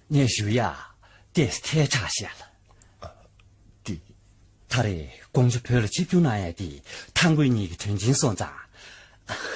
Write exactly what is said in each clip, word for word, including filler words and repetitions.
ངས་ཞུ་ཡ་ཏེས་ཐལ་ཆགས་བཤད་ལ། དེ། ད་རེས་ཀོང་ཇོ་བོད་ལ་ཆིབས་བསྒྱུར་གནང་ཡ་དེ་ཐང་རྒོད་གཉིས་ཀྱི་དོན་ཆེན་སོང་ཙང་།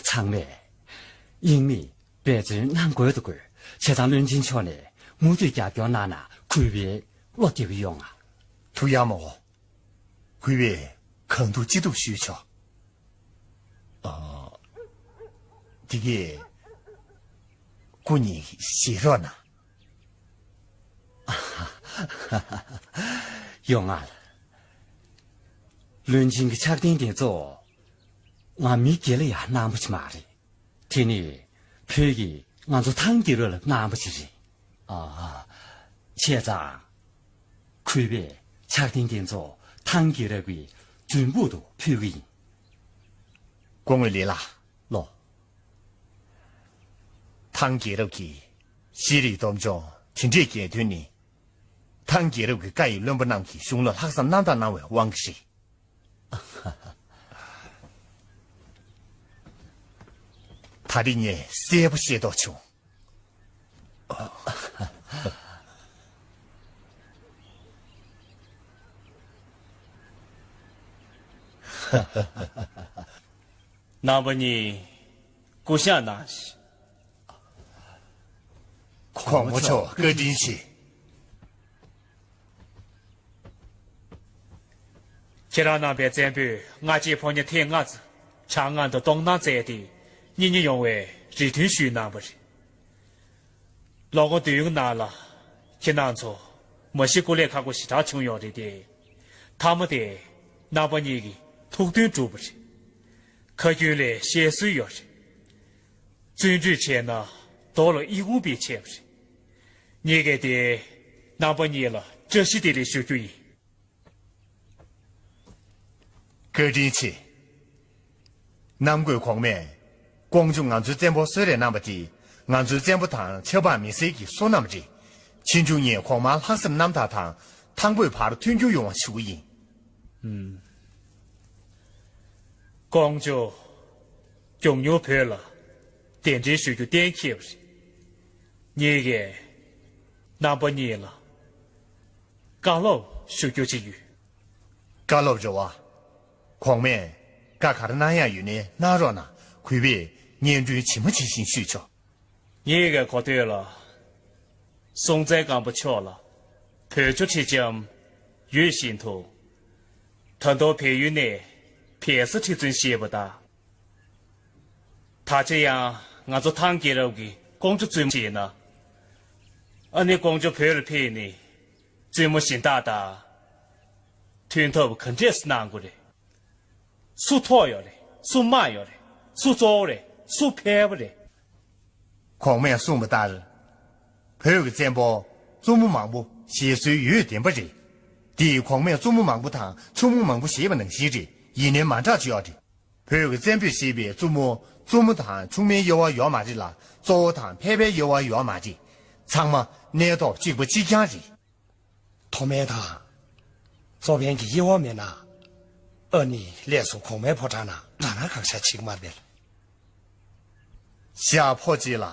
ཚང་མས་དབྱིངས་མེད་འབད་བརྩོན་གནང་དགོས་དུ་དགོས། བྱས་ཙང་བློན་ཆེན་མཆོག་ནས་མུ་མཐུད་རྒྱབ་སྐྱོར་གནང་ན་གུས་པས་བློ་བདེ་པོ་ཡོང་ང་། ཐུགས་ཡ་མ་འོ། གུས་པས་གང་ཐུབ་ཅི་ཐུབ་ཞུས་ཆོག། ཨ། འདི་གས་སྐུ་ཉིད་བཞེས་རོགས་གནང་། ཡོང་ང་། བློན་ཆེན་གྱི་ཕྱག་རྟེན་དེ་ཚོ་ང་མི་སྒེར་ལ་ཡང་གནང་པོ་ཅིག་མ་རེད། དེ་ནི་བོད་ཀྱིས་ང་ཚོ་ཐང་རྒྱལ་རབས་ལ་གནང་པོ་ཅིག་རེད། ཨ། བྱས་ཙང་། གུས་པས་ཕྱག་རྟེན་དེ་ཚོ་ཐང་རྒྱལ་རབས་ཀྱི་མཛོད་ཕུག་ཏུ་ཕུལ་གྱི་ཡིན། སྐུ་ངོ་ལི་ལགས། ལོ། ཐང་རྒྱལ་རབས་ཀྱི་ཤེས་རིག་སྟོབས་འབྱོར་དེ་འདྲས་རྒྱས་དོན་ནི། ཐང་རྒྱལ་རབས་ཀྱི་བཀའ་ཡི་བློན་པོ་རྣམས་ཀྱིས་གཞུང་ལ་ལྷག་བསམ་རྣམ་དག་གནང་བའི་དབང་གིས་རེད། ད་རེས་ངས་གསལ་པོ་ཤེས་རྟོགས་བྱུང་། རྣམ་པ་གཉིས་སྐུ་བཞེངས་གནང་ཞིག། གོང་མ་མཆོག་བཀའ་དྲིན་ཆེ། ཁྱེད་རང་རྣམ་པའི་བཙན་པོས་སྔ་རྗེས་ཕོ་ཉ་ཐེངས་ལྔ་ཙམ་བྱང་ངམ་དུ་གཏོང་གནང་མཛད་དེ་གཉེན་ཉེ་ཡོང་བའི་རེ་འདུན་ཞུས་གནང་བ་རེད། ལོ་ངོ་བདུན་གྱི་ནང་ལ་ཁྱེད་རྣམ་ཚོ་མ་གཞི་སྐུ་ལས་ཁག་པོ་ཞེ་དྲག་བྱུང་ཡོད་རེད་དེ། མཐའ་མ་དེ་རྣམ་པ་གཉིས་ཀྱི་ཐུགས་འདུན་གྲུབ་པ་རེད། ཁ་རྒྱུན་ལས་བཤད་སྲོལ་ཡོད་རེད། བརྩོན་འགྲུས་ཆེ་ན་རྡོ་ལ་ཨི་ཁུང་འབིགས་བྱས་པ་རེད། ངེད་ཀྱིས་དེ་རྣམ་པ་གཉིས་ལ་བཀྲ་ཤིས་བདེ་ལེགས་ཞུ་རྒྱུ་ཡིན། བཀའ་དྲིན་ཆེ། གནམ་བསྐོས་གོང་མས་ཀོང་ཇོ་ང་ཚོའི་བཙན་པོར་གསོལ་རས་གནང་བ་དེ་ང་ཚོའི་བཙན་པོ་དང་ཆབ་འབངས་མི་སེར་གྱི་བསོད་ནམས་རེད། ཕྱིས་འབྱུང་ངས་གོང་མར་ལྷག་བསམ་རྣམ་དག་དང་ཐང་བོད་བར་མཐུན་འགྱུར་ཡོང་བ་ཞུ་གི་ཡིན། ཀོང་ཇོ། མགྱོགས་མྱུར་བོད་ལ་གདན་འདྲེན་ཞུ་རྒྱུ་གཏན་འཁེལ་བ་རེད། ངེད་ཀྱིས་རྣམ་པ་གཉིས་ལ་བཀའ་སློབ་ཞུ་རྒྱུ་ཅིག་ཡོད། བཀའ་སློབ་རེད་བ། གོང་མས་བཀའ་ག་རེ་གནང་ཡག་ཡོད་ནའི་གནང་རོགས་གནང་། གུས་པས་སྙན་སྒྲོན་ཇི་མ་ཇི་བཞིན་ཞུས་ཆོག། ངེད་ཀྱི་གོ་ཐོས་ལ། སྲོང་བཙན་སྒམ་པོ་མཆོག་ལ་བོད་ཆུ་ཁྲི་ལྕམ་ཡོད་བཞིན་དུ། ད་དུང་བལ་ཡུལ་ནས་བལ་བཟའ་ཁྲི་བཙུན་བཞེས་པ་དང་། ད་ཆ་ཡང་ང་ཚོ་ཐང་རྒྱལ་རབས་ཀྱི་ཀོང་ཇོ་བཙུན་མོ་བཞེས་ན། ཨ་ནི་ཀོང་ཇོ་བོད་ལ་ཕེབས་ནས་བཙུན་མོ་གཞན་དག་དང་མཐུན་ཐབས་ག་འདྲས་གནང་དགོས་རེད། སུ་ཐོག་ཡོད་རེད། སུ་དམག་ཡོད་རེད། སུ་གཙོ་བོ་རེད། སུ་ཕལ་པ་རེད། གོང་མས་གསུངས་པ་ལྟར། བོད་ཀྱི་བཙན་པོ་བཙུན་མོ་མང་པོ་བཞེས་སྲོལ་ཡོད་བདེན་པ་རེད། དེས་གོང་མས་བཙུན་མོ་མང་པོ་དང་ཆུང་མ་མང་པོ་བཞེས་པ་ནང་བཞིན་རེད། ཡིན་ནའི་མ་འདྲ་ཅིག་ཡོད་རེད། བོད་ཀྱི་བཙན་པོས་བཞེས་པའི་བཙུན་མོ་བཙུན་མོ་དང་ཆུང་མའི་དབྱེ་བ་ཡོད་མ་རེད་ལ། གཙོ་བོ་དང་ཕལ་པའི་དབྱེ་བ་ཡོད་མ་རེད། ཚང་མ་གནས་ཐོག་གཅིག་པ་གཅིག་རྐྱང་རེད། མཐོ་དམན་དང་གཙོ་ཕན་གྱི་དབྱེ་བ་མེད་ན། ཨ་ནི་ལས་སུ་གོང་མའི་ཕོ་བྲང་ནང་ང་རང་གང་ཤར་བྱེད་ཀྱི་མ་རེད་པས། ཞག་ཕོ་གཅིག་ལ་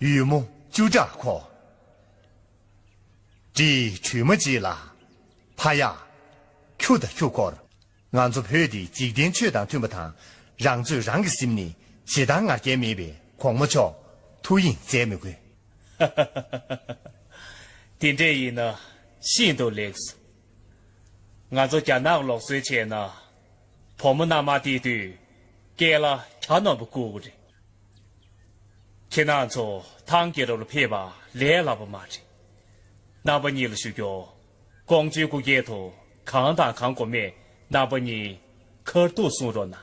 ཡུ་མོ་བཅུ་ཕྲག་འཁོར། འབྲི་གྲོས་མོ་གཅིག་ལ་ཕ་ཡག་ཁྱུ་དང་ཁྱུ་འཁོར། ང་ཚོ་བོད་འདི་འཇིག་རྟེན་ཆོས་དང་མཐུན་པ་དང་། རང་ཚོས་རང་གི་སེམས་ནི་ཞེ་སྡང་ང་རྒྱལ་མེད་པས་གོང་མ་མཆོག་ཐུགས་དབྱིངས་མཛད་མི་དགོས། དེ་འདྲས་ཡིན་ན་ཤིན་ཏུ་ལེགས་སོ། ང་ཚོ་རྒྱ་ནག་ལུགས་སྲོལ་བྱས་ན། བུ་མོ་མནའ་མ་སྟེར་དུས་སྐེ་ལ་གྱ་ནོམ་པ་བསྐུར་གི་རེད། ཁྱེད་རང་ཚོ་ཐང་རྒྱལ་རབས་ལ་ཕེབས་པ་ལས་སླ་པོ་མ་རེད། རྣམ་པ་གཉིས་ལ་ཞུ་རྒྱུ། ཀོང་ཇོའི་སྐུ་སྐྱེལ་དུ་གང་དང་གང་དགོས་མེད་རྣམ་པ་གཉིས་ཁ་ཐུག་གསུང་རོགས་གནང་།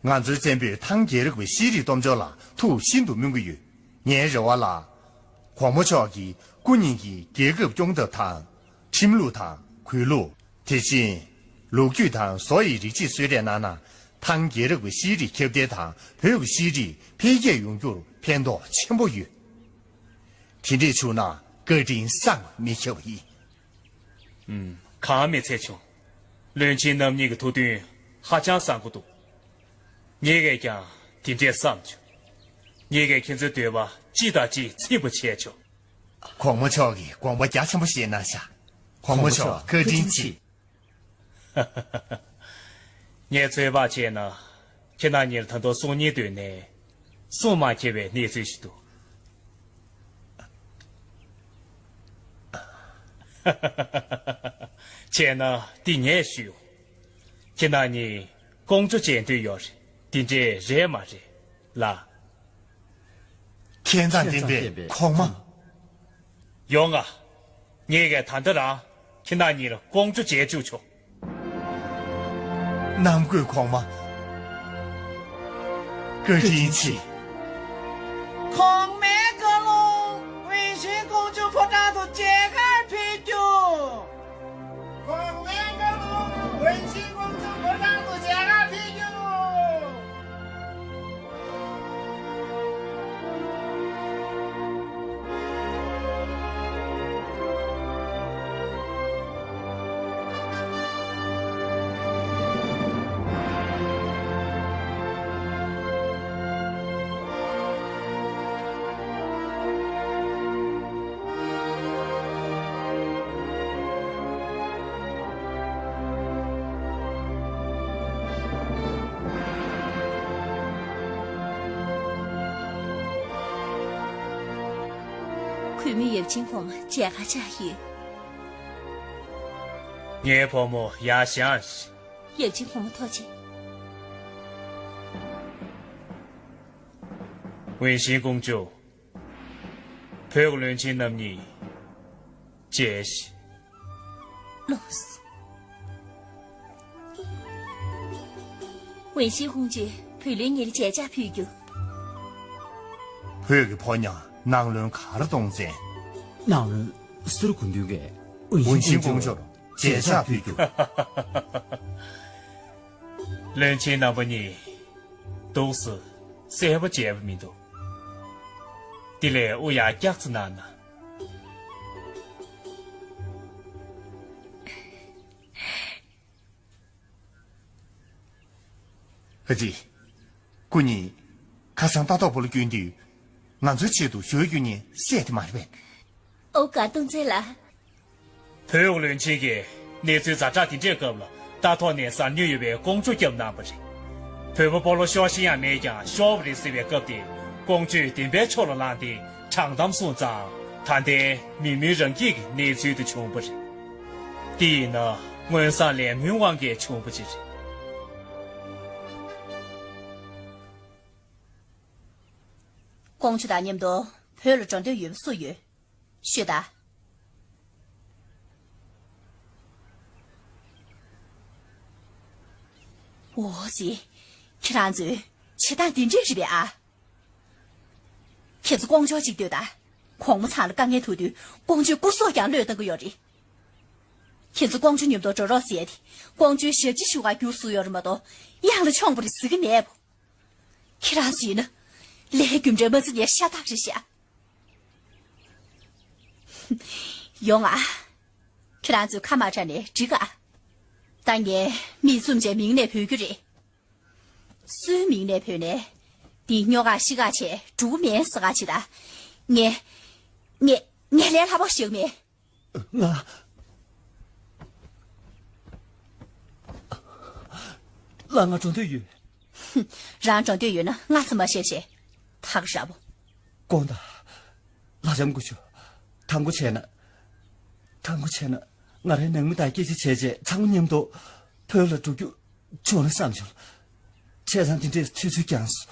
ང་ཚོའི་བཙན་པོས་ཐང་རྒྱལ་རབས་ཀྱི་ཤེས་རིག་སྟོབས་འབྱོར་ལ་ཐུགས་ཤིན་ཏུ་སྨོན་གྱི་ཡོད། ངའི་རེ་བ་ལ། གོང་མ་མཆོག་གིས་སྐུ་ཉིད་ཀྱི་རྒྱལ་ཁབ་སྐྱོང་ཐབས་དང་། ཁྲིམས་ལུགས་དང་གུས་ལུགས། དེ་བཞིན་ལོ་རྒྱུས་དང་བཟོ་ཡི་རིགས་གཅིག་གསོལ་རས་གནང་ན། ཐང་རྒྱལ་རབས་ཀྱི་ཤེས་རིག་ཁྱབ་གདལ་དང་བོད་ཀྱི་ཤེས་རིག་འཕེལ་རྒྱས་ཡོང་རྒྱུར་ཕན་ཐོགས་ཆེན་པོ་ཡོད། དེ་འདྲས་བྱུང་ན་བཀའ་དྲིན་བསམ་མི་ཁྱབ་པ་ཡིན། ཨུམ། གང་མི་ཚད་བྱུང་། བློན་ཆེན་རྣམ་གཉིས་ཀྱི་ཐུགས་འདུན་ཧ་ཅང་བཟང་པོ་འདུག། ངེད་ཀྱིས་ཀྱང་དེ་འདྲས་བསམ་བྱུང་། ངེད་ཀྱིས་ཁྱེད་ཚོའི་འདོད་པ་གཅིག་དང་གཅིག་ཚིག་པ་བྱས་ཆོག། གོང་མ་མཆོག་གིས་དགོངས་པ་རྒྱ་ཆེན་པོ་བཞེས་གནང་ཤག་གོང་མ་མཆོག་བཀའ་དྲིན་ཆེ། ངས་ཚོད་དཔག་བྱས་ན། ཁྱེད་རྣམ་གཉིས་ལ་ད་དུང་གསུང་སྙིང་འདོད་ནས། གསུང་མ་ཁྱེར་བའི་གནས་ཚུལ་ཞིག་འདུག་བྱས་ན་འདི་ངས་ཞུ། ཁྱེད་རྣམ་གཉིས་ཀོང་ཇོ་མཇལ་འདོད་ཡོད་རེད། འདི་འདྲས་རེད་མ་རེད་ལགས། མཁས་མཛངས་ལྡན་པའི་གོང་མ། ཡོང་ང་། ངེད་ཀྱིས་ད་ལྟ་རང་ཁྱེད་རྣམ་གཉིས་ལ་ཀོང་ཇོ་མཇལ་བཅུག་ཆོག་གནམ་བསྐོས་གོང་མ། བཀའ་དྲིན་ཆེ། གོང་མའི་བཀའ་ལུང་། ཝུན་ཤིང་ཀོང་ཇོ་ཕོ་བྲང་དུ་མཇལ་ཁར་ཕེབས་རྒྱུ། གོང་མའི་བཀའ་ལུང་། ཝུན་ཤིང་ཀོང་ཇོ་ཕོ་བྲང་དུ་མཇལ་ཁར་ཕེབས་རྒྱུ། གུས་མོ་ཡབ་ཆེན་གོང་མ་མཇལ་ཁ་བཅར་ཡོད། ངའི་བུ་མོ་ཡར་བཞེངས་ཤིག་ཡབ་ཆེན་གོང་མ་ཐུགས་རྗེ་ཆེ། ཝུན་ཤིང་ཀོང་ཇོ། བོད་ཀྱི་བློན་ཆེན་རྣམ་གཉིས་མཇལ་ཤིག་ལགས་སོ། ཝུན་ཤིང་ཀོང་ཇོས་བུ་ལོན་གཉིས་ལ་མཇལ་ཕྱག་ཕུལ་རྒྱུ། བོད་ཀྱི་ཕོ་ཉ་ནང་བློན་ག་རེ་གཏོང་བཙན། ནང་བློན་ཟུར་དགོས་འདུན་གྱི་ཝུན་ཤིང་ཀོང་ཇོར་མཇལ་ཕྱག་ཕུལ་རྒྱུ། བློན་ཆེན་རྣམ་པ་གཉིས་འདུག་སེ་གསལ་པོ་མཇལ་བ་མི་འདུག་དེ་ལས་དབུ་ཡར་བཀྱག་ཙམ་གནང་ན། ཨ་ཙི། སྐུ་ཉིད་ཁ་སང་ལྟ་རྟོག་པ་ལ་བསྐྱོན་དུས། ང་ཚོའི་ཆེད་དུ་ཞུ་རྒྱུ་ཉིད་བཤད་དེ་མ་རེད་པས། ཨོ་ག་སྟོན་ཚེ་ལ། བོད་བློན་ཆེན་གྱིས་གནས་ཚུལ་ཛ་དྲག་དེ་འདྲའི་སྐབས་ལ་རྟ་ཐོག་ནས་གཟབ་མྱོང་ཡོད་པའི་ཀོང་ཇོ་བསྐྱབས་གནང་བ་རེད། བོད་པ་སྤོ་ལོ་ཤོར་ཤེས་ཡང་མེད་ཀྱང་ཤོར་བ་རེད་ཟེར་བའི་སྐབས་དེ་ཀོང་ཇོས་བདེན་པའི་ཕྱོགས་ལ་ལངས་ཏེ་དྲང་གཏམ་གསུངས་ཙང་ད་ལྟའི་མི་མོས་རང་སྐྱིད་ཀྱི་གནས་ཚུལ་དེ་བྱུང་བ་རེད། དེ་ཡིན་ན་སྔོན་བསགས་ལས་སྨོན་དབང་གིས་བྱུང་བ་ཅིག་རེད། ཀོང་ཇོ་དང་མཉམ་དུ་བོད་ལ་འགྲོ་འདོད་ཡོད་པ་སུ་ཡོད། ཤོད་དང་། འོ་ཙི། ཁྱེད་རང་ཚོའི་བྱེད་སྟངས་འདི་འདྲས་རེད་པས་ཨ། ཁྱེད་ཚོ་ཀོང་ཇོ་གཅིག་ལྟོས་དང་། གོང་མ་ཚང་ལ་དཀའ་ངལ་ཐུག་དུས་ཀོང་ཇོའི་སྐུ་སྲོག་ཀྱང་བློས་བཏང་གི་ཡོད་རེད། ཁྱེད་ཚོ་ཀོང་ཇོ་མཉམ་དུ་འགྲོ་རོགས་ཟེར་ཏེ་ཀོང་ཇོའི་ཞབས་ཕྱི་ཞུ་གར་འགྱུར་སོང་ཡོད་རེད་མ་གཏོགས་གཡང་ལ་མཆོངས་པ་རེད་ཟེར་གི་མེད་པོ། ཁྱེད་རང་ཚོ་ཡིན་ན་ལས་རྒྱུ་འབྲས་མ་བརྩི་ནས་ཤ་སྟག་རེད་ཤག་ཡོང་ཨ། ཁྱེད་རང་ཚོས་ཁ་མ་གྲགས་ནས་འགྲིག་ག་ད་ངས་མི་གསུམ་བྱས་མིང་ནས་བོས་རྒྱུ་རེད། སུའི་མིང་ནས་བོས་ནས་འདི་སྨྱོ་ག་ཤི་ག་བྱས་འགྲོ་གི་མེད་ཟེར་ག་བྱེད་ད། ངས་ངས་ངས་ལས་སླ་པོ་ཞིག་མེད། ང་། ལགས་ང་འགྲོ་འདོད་ཡོད། རང་འགྲོ་འདོད་ཡོད་ན་སྔ་ཙམ་མ་བཤད་བྱས། ཐག་ར་བོ། དགོངས་དག་ལགས་འཇམ་སྐུ་ཞབས། དང་པོ་བྱས་ན། དང་པོ་བྱས་ན་ང་རའི་ནང་མི་དང་སྐད་ཆ་བྱས་རྗེས་ཚང་མ་མཉམ་དུ་བོད་ལ་འགྲོ་རྒྱུ་བྱུང་ན་བསམ་བྱུང་། བྱས་ཙང་དེ་འདྲའི་ཚོད་ཚོད་ཀྱང་སོང་།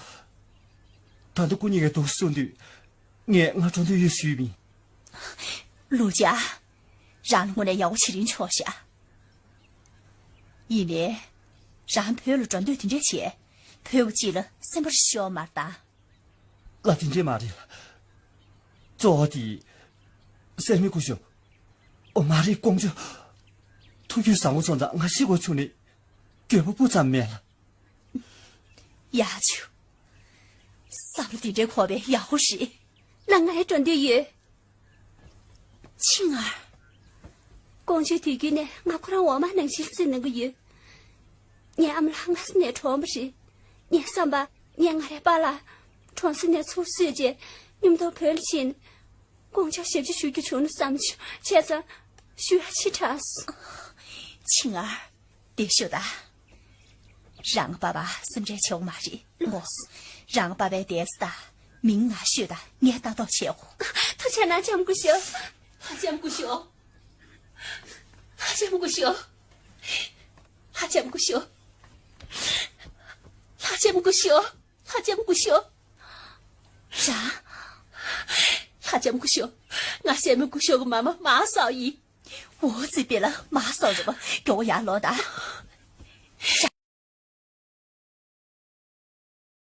ད་ལྟ་སྐུ་ཉིད་ཀྱིས་འདུག་གསུངས་དུས་ངས་ང་འགྲོ་འདོད་ཡོད་ཞུས་མིན། ལུ་ཅག་རང་ལ་དངོས་གནས་ཡག་པོ་བྱེད་རིན་ཆོག་ཤག་ཡིན་ནའི། རང་བོད་ལ་འགྲོ་འདོད་དེ་འདྲས་བྱས། བོད་པ་གཅིག་ལ་སེམས་པ་ཤོར་མར་བཏང་། ལགས་དེ་འདྲས་མ་རེད། གཙོ་བོ་དེ། སྲས་མོ་སྐུ་ཞབས། ཨོ་མ་རེད་ཀོང་ཇོ། ཐུགས་རྒྱུད་བཟང་པོ་སོང་ཙང་ང་ཤི་དགོས་བྱུང་ནས། འགྱོད་པ་སྤུ་ཙམ་མེད་ལ། ཡ་ཆུ། བསམ་བློ་དེ་འདྲའི་འཁོར་བའི་ཡག་པོ་རེད། ལགས་ང་ཡང་འགྲོ་འདོད་ཡོད། ཆིང་ཨར། ཀོང་ཇོས་དུས་རྒྱུན་ནས་ང་ཁོ་རང་འོ་མ་ནང་བཞིན་བརྩི་གནང་གི་ཡོད། ངའི་ཨ་མ་ལགས་སྔ་ས་ནས་གྲོངས་པ་རེད། ངས་བསམ་པ་ངས་ང་རའི་པཱ་ལགས་གྲོང་གསེབ་ནས་ཚུར་བསུས་རྗེས་མཉམ་དུ་བོད་ལ་ཕྱིན། དགོངས་འཆར་ཞབས་ཕྱི་ཞུ་རྒྱུ་བྱུང་ན་བསམ་བྱུང་། བྱས་ཙང་ཞུ་ཡ་ཕྱི་དྲགས་སོང་། ཆིང་ཨར། དེ་ཤོད་ད། རང་པ་བ་སེམས་ཁྲལ་བྱེད་འོ་མ་རེད་མོ། རང་པ་བའི་དེ་ཙི་ད། མིང་ང་ཤོད་ད། ངས་ལྟ་རྟོག་བྱེད་འོ། ཐུགས་རྗེ་གནང་ལྕམ་སྐུ་ཞབས། ལྷ་ལྕམ་སྐུ་ཞབས། ལྷ་ལྕམ་སྐུ་ཞབས། ལྷ་ལྕམ་སྐུ་ཞབས། ལྷ་ལྕམ་སྐུ་ཞབས། ལྷ་ལྕམ་སྐུ་ཞབས། ར། ལྷ་ལྕམ་སྐུ་ཞབས། ང་སྲས་མོ་སྐུ་ཞབས་ཀྱི་མ་མ་མ་སའོ་ཡིན། འོ་ཙི་པེ་ལ་མ་སའོ་རེད་པ། མགྱོགས་ཡར་ལོག་ད། ར།